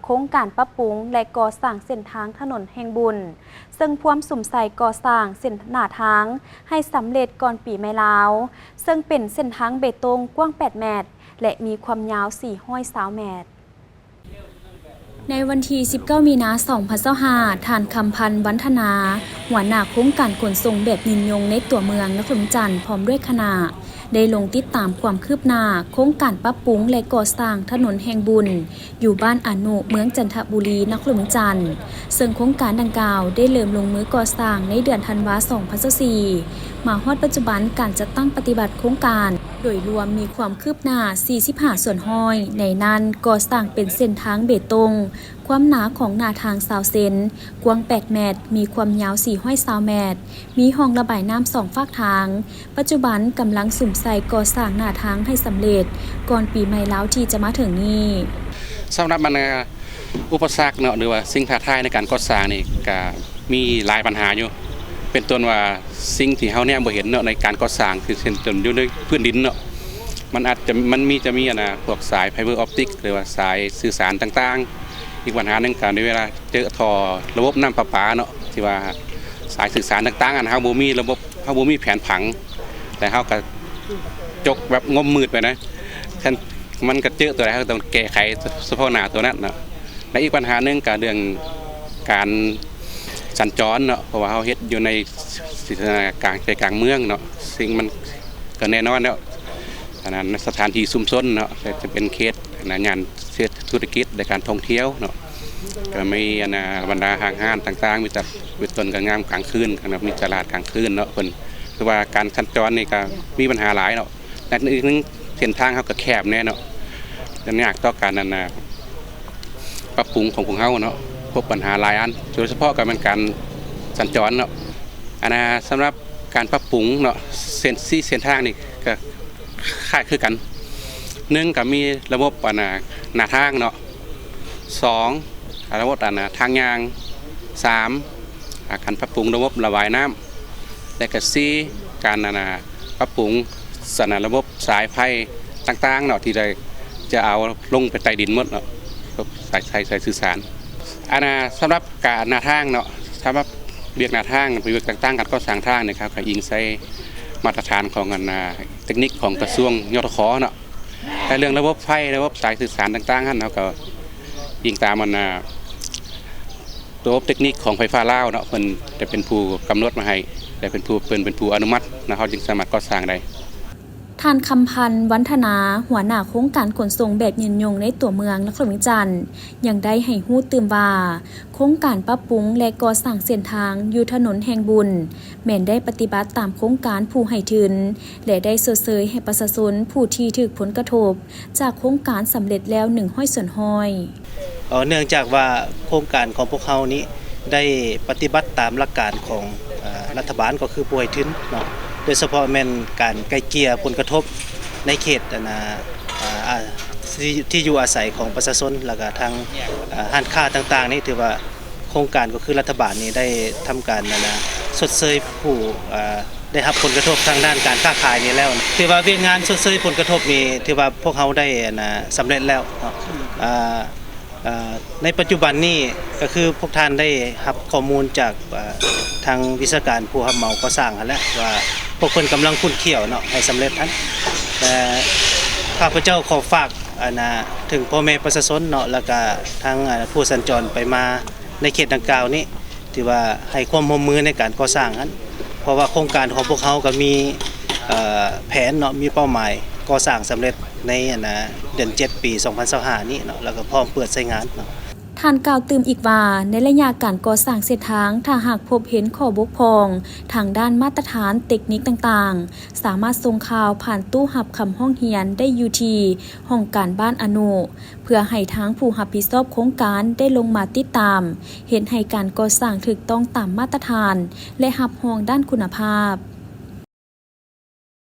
ໂຄງການປັບປຸງ ແລະ ກໍ່ສ້າງເສັ້ນທາງຖະໜົນແຫ່ງບຸນ, ເຊິ່ງພວມສຸມໃສ່ກໍ່ສ້າງເສັ້ນໜ້າທາງໃຫ້ສຳເລັດກ່ອນປີໃໝ່ລາວ, ເຊິ່ງເປັນເສັ້ນທາງເບຕົງກວ້າງແປດແມັດ ແລະ ມີຄວາມຍາວສີ່ຮ້ອຍຊາວແມັດ. ໃນວັນທີສິບເກົ້າ ມີນາ ສອງພັນຊາວຫ້າ, ທ່ານ ຄຳພັນ ວັນທະນາ, ຫົວໜ້າໂຄງການຂົນສົ່ງແບບຍືນຍົງໃນຕົວເມືອງນະຄອນຫຼວງວຽງຈັນ ພ້ອມດ້ວຍຄະນະ ໄດ້ລົງຕິດຕາມຄວາມຄືບໜ້າໂຄງການປັບປຸງ ແລະ ກໍ່ສ້າງຖະໜົນແຫ່ງບຸນ ຢູ່ບ້ານອານຸ ເມືອງຈັນທະບູລີ ນະຄອນຫຼວງວຽງຈັນ, ເຊິ່ງໂຄງການດັ່ງກ່າວໄດ້ເລີ່ມລົງມືກໍ່ສ້າງໃນເດືອນທັນວາ ສອງພັນຊາວສີ່. ມາຮອດປັດຈຸບັນ, ການຈັດຕັ້ງປະຕິບັດໂຄງການໂດຍລວມມີຄວາມຄືບໜ້າສີ່ສິບຫ້າສ່ວນຮ້ອຍ, ໃນນັ້ນກໍ່ສ້າງເປັນເສັ້ນທາງເບຕົງ, ຄວາມໜາຂອງໜ້າທາງຊາວເຊັນ, ກວ້າງແປດແມັດ, ມີຄວາມຍາວສີ່ຮ້ອຍຊາວແມັດ, ມີຮ່ອງລະບາຍນ້ຳສອງຟາກທາງ. ປັດຈຸບັນກຳລັງສຸມໃສ່ກໍ່ສ້າງໜ້າທາງໃຫ້ສຳເລັດ ກ່ອນປີໃໝ່ລາວທີ່ຈະມາເຖິງນີ້. ສຳລັບອັນ ອຸປະສັກເນາະ ຫຼືວ່າສິ່ງທ້າທາຍໃນການກໍ່ສ້າງນີ້ ກະມີຫຼາຍບັນຫາຢູ່, ເປັນຕົ້ນວ່າສິ່ງທີ່ເຮົາແນມບໍ່ເຫັນເນາະ ໃນການກໍ່ສ້າງ ຄືເຊັ່ນ ຢູ່ໃນພື້ນດິນເນາະ ມັນອາດຈະ ມັນມີ ຈະມີອັນນະ ພວກສາຍໄຟເບີອອບຕິກ ຫຼືວ່າສາຍສື່ສານຕ່າງໆ. ອີກບັນຫາໜຶ່ງກໍໃນເວລາເຈີທໍ່ລະບົບນ້ຳປະປາເນາະ ທີ່ວ່າສາຍສື່ສານຕ່າງໆ ອັນເຮົາບໍ່ມີລະບົບ ເຮົາບໍ່ມີແຜນຜັງ ແຕ່ເຮົາກໍຈົກແບບງົມມືດໄປນະ, ຄັນມັນກະເຈີຕົວໃດ ເຮົາກໍຕ້ອງແກ້ໄຂສະເພາະໜ້າຕົວນັ້ນເນາະ. ແລະ ອີກບັນຫາໜຶ່ງກໍເລື່ອງການສັນຈອນເນາະ, ເພາະວ່າເຮົາເຮັດຢູ່ໃນ ກາງ ໃຈກາງເມືອງເນາະ, ສິ່ງມັນກໍແນ່ນອນແລ້ວ ອັນນັ້ນສະຖານທີ່ຊຸມຊົນເນາະ, ແລະ ຈະເປັນເຂດ ອັນນະ ຍ່ານເຂດທຸລະກິດ ແລະ ການທ່ອງທ່ຽວເນາະ, ກໍມີ ອັນນະ ບັນດາຫ້າງຮ້ານຕ່າງໆ ມີແຕ່ເປັນຕົ້ນກໍງາມກາງຄືນເນາະ, ມີຕະຫຼາດກາງຄືນເນາະ. ເພິ່ນ ຄືວ່າການສັນຈອນນີ້ກໍມີບັນຫາຫຼາຍເນາະ, ແລະ ອີກໜຶ່ງເສັ້ນທາງເຮົາກໍແຄບແດ່ເນາະ, ຈະຍາກຕໍ່ການ ອັນນະ ປັບປຸງຂອງພວກເຮົາເນາະ, ພົບບັນຫາຫຼາຍອັນ ໂດຍສະເພາະກໍແມ່ນການສັນຈອນເນາະ. ອັນນະ ສຳລັບການປັບປຸງເນາະ ເສັ້ນ ສີ່ເສັ້ນທາງນີ້ກໍ ຄ້າຍຄືກັນ, ໜຶ່ງກໍມີລະບົບ ອັນນະ ໜ້າທາງເນາະ, ສອງ ອາ ລະບົບ ອັນນະ ທາງຍ່າງ, ສາມ ອາ ການປັບປຸງລະບົບລະບາຍນ້ຳ ແລະ ກໍ ສີ່ ການ ອັນນະ ປັບປຸງ ອັນນະ ລະບົບສາຍໄຟຕ່າງໆເນາະ ທີ່ໄດ້ຈະເອົາລົງໄປໃຕ້ດິນໝົດເນາະ, ພວກສາຍໄຟ ສາຍສື່ສານ. ອັນນະ ສຳລັບການໜ້າທາງເນາະ, ສຳລັບວຽກໜ້າທາງ ວຽກຕ່າງໆ ການກໍ່ສ້າງທາງນີ້ ເຮົາກໍອີງໃສ່ມາດຕະຖານຂອງ ອັນນະ ເຕັກນິກຂອງກະຊວງ ຍທຂ ເນາະ. ແລະ ເລື່ອງລະບົບໄຟ ລະບົບສາຍສື່ສານຕ່າງໆຫັ້ນ ເຮົາກໍອີງຕາມ ອັນນະ ລະບົບເຕັກນິກຂອງໄຟຟ້າລາວເນາະ, ເພິ່ນຈະເປັນຜູ້ກຳນົດມາໃຫ້ ແລະ ເປັນຜູ້ ເພິ່ນເປັນຜູ້ອະນຸມັດເນາະ, ເຮົາຈຶ່ງສາມາດກໍ່ສ້າງໄດ້. ທ່ານ ຄຳພັນ ວັນທະນາ, ຫົວໜ້າໂຄງການຂົນສົ່ງແບບຍືນຍົງໃນຕົວເມືອງນະຄອນຫຼວງວຽງຈັນ ຍັງໄດ້ໃຫ້ຮູ້ຕື່ມວ່າ ໂຄງການປັບປຸງ ແລະ ກໍ່ສ້າງເສັ້ນທາງຢູ່ຖະໜົນແຫ່ງບຸນ ແມ່ນໄດ້ປະຕິບັດຕາມໂຄງການຜູ້ໃຫ້ທຶນ ແລະ ໄດ້ຊົດເຊີຍໃຫ້ປະຊາຊົນຜູ້ທີ່ຖືກຜົນກະທົບຈາກໂຄງການສຳເລັດແລ້ວ ໜຶ່ງຮ້ອຍສ່ວນຮ້ອຍ. ເອີ ເນື່ອງຈາກວ່າໂຄງການຂອງພວກເຮົານີ້ໄດ້ປະຕິບັດຕາມຫຼັກການຂອງ ເອີ ລັດຖະບານ ກໍຄືຜູ້ໃຫ້ທຶນເນາະ, ໂດຍສະເພາະແມ່ນການໄກ່ເກ່ຍຜົນກະທົບໃນເຂດ ອັນນະ ອາ ທີ່ ທີ່ຢູ່ອາໄສຂອງປະຊາຊົນ ແລ້ວກະທາງ ເອີ ຮ້ານຄ້າຕ່າງໆນີ້ ຖືວ່າ ໂຄງການກໍຄືລັດຖະບານນີ້ໄດ້ທຳການ ອັນນະ ຊົດເຊີຍຜູ້ ເອີ ໄດ້ຮັບຜົນກະທົບທາງດ້ານການຄ້າຂາຍນີ້ແລ້ວ. ຖືວ່າວຽກງານຊົດເຊີຍຜົນກະທົບນີ້ ຖືວ່າພວກເຮົາໄດ້ ອັນນະ ສຳເລັດແລ້ວເນາະ. ອາ ເອີ ໃນປັດຈຸບັນນີ້ກໍຄືພວກທ່ານໄດ້ຮັບຂໍ້ມູນຈາກ ເອີ ທາງວິຊາການຜູ້ຮັບເໝົາກໍ່ສ້າງຫັ້ນແຫຼະ ວ່າພວກເພິ່ນກຳລັງຂຸ້ນຂ້ຽວເນາະ ໃຫ້ສຳເລັດຫັ້ນ. ແຕ່ຂ້າພະເຈົ້າຂໍຝາກ ອັນນະ ເຖິງພໍ່ແມ່ປະຊາຊົນເນາະ ແລ້ວກະທາງ ເອີ ຜູ້ສັນຈອນໄປມາ ໃນເຂດດັ່ງກ່າວນີ້ ຖືວ່າໃຫ້ຄວາມຮ່ວມມືໃນການກໍ່ສ້າງຫັ້ນ, ເພາະວ່າໂຄງການຂອງພວກເຮົາກໍມີ ເອີ ແຜນເນາະ ມີເປົ້າໝາຍກໍ່ສ້າງສຳເລັດໃນ ອັນນະ ເດືອນເຈັດ ປີສອງພັນຊາວຫ້ານີ້ເນາະ, ແລ້ວກໍພ້ອມເປີດໃຊ້ງານເນາະ. ທ່ານກ່າວຕື່ມອີກວ່າ ໃນໄລຍະການກໍ່ສ້າງເສັ້ນທາງ ຖ້າຫາກພົບເຫັນຂໍ້ບົກຜ່ອງທາງດ້ານມາດຕະຖານເຕັກນິກຕ່າງໆ ສາມາດສົ່ງຂ່າວຜ່ານຕູ້ຮັບຄຳຮ້ອງຮຽນໄດ້ຢູ່ທີ່ຫ້ອງການບ້ານອະນຸ ເພື່ອໃຫ້ທາງຜູ້ຮັບຜິດຊອບໂຄງການໄດ້ລົງມາຕິດຕາມ ເຮັດໃຫ້ການກໍ່ສ້າງຖືກຕ້ອງຕາມມາດຕະຖານ ແລະ ຮັບຮອງດ້ານຄຸນນະພາບ.